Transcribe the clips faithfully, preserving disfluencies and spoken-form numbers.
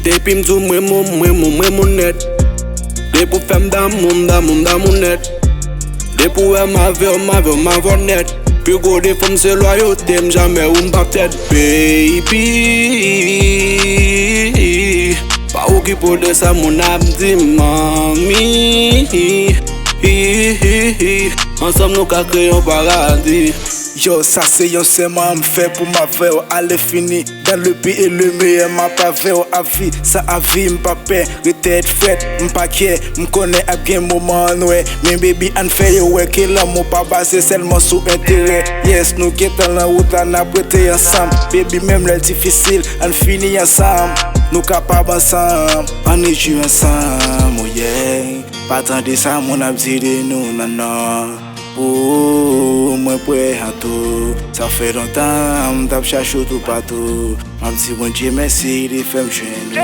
Depi m di w m renmen w, m renmen w, m renmen w nèt. Depi w fè m damou, m damou, m damou nèt. Depi w wè m avè w, m avè w, m avè w nèt. Pi gwo defo m se lwayote, m jamè ou m p ap tèt, baby. Pa okipe w de sa moun ap di, manmi. Ansanm nou ka kreye yon paradi. Yo, sa se yon sèman m fè pou m avè w, alèfini. Dans le pire et le meilleur, m ap avè w a vi. San avi, m pa pè, ret tèt frèt, m pa kyè. M konnen ap gen moman an nwè, men baby, ann fè yo wè ke lanmou pa baze sèlman sou enterè. Yes, nou gentan lan wout la, n ap rete ansanm. Baby, menm lè l difisil, ann fini ansanm. Nou kapab ansanm, ann rejwi ansanm, oh yeah. Pa tande sa moun ap di de nou, non, non. Oh, mwen prè an tou. Sa fè lontan m t ap chache w toupatou. M ap di Bondye mèsi, li fè m jwenn ou.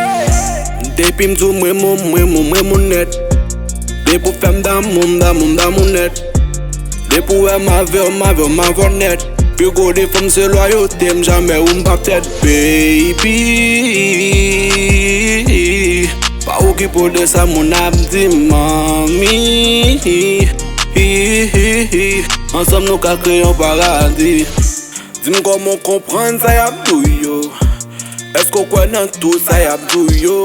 Depi m di w m renmen w, m renmen w, m renmen w nèt. Depi w fè m damou, m damou, m damou nèt. Depi w wè m avè w, m avè w, m avè w nèt. Pi gwo defo m se lwayote, m jamè ou m p ap tèt, baby. Pa okipe w de sa moun ap di, manmi. Ansanm nou ka kreye yon paradi. Di m kòman w konprann sa y ap di w yo. Èske w kwè nan tout sa y ap di w yo?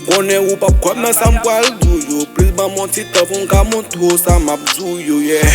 Konnen ou p ap kwè m nan sa m pral di w yo. Plis ban m yon ti tan pou m ka montre w sa m ap di w yo, yeah.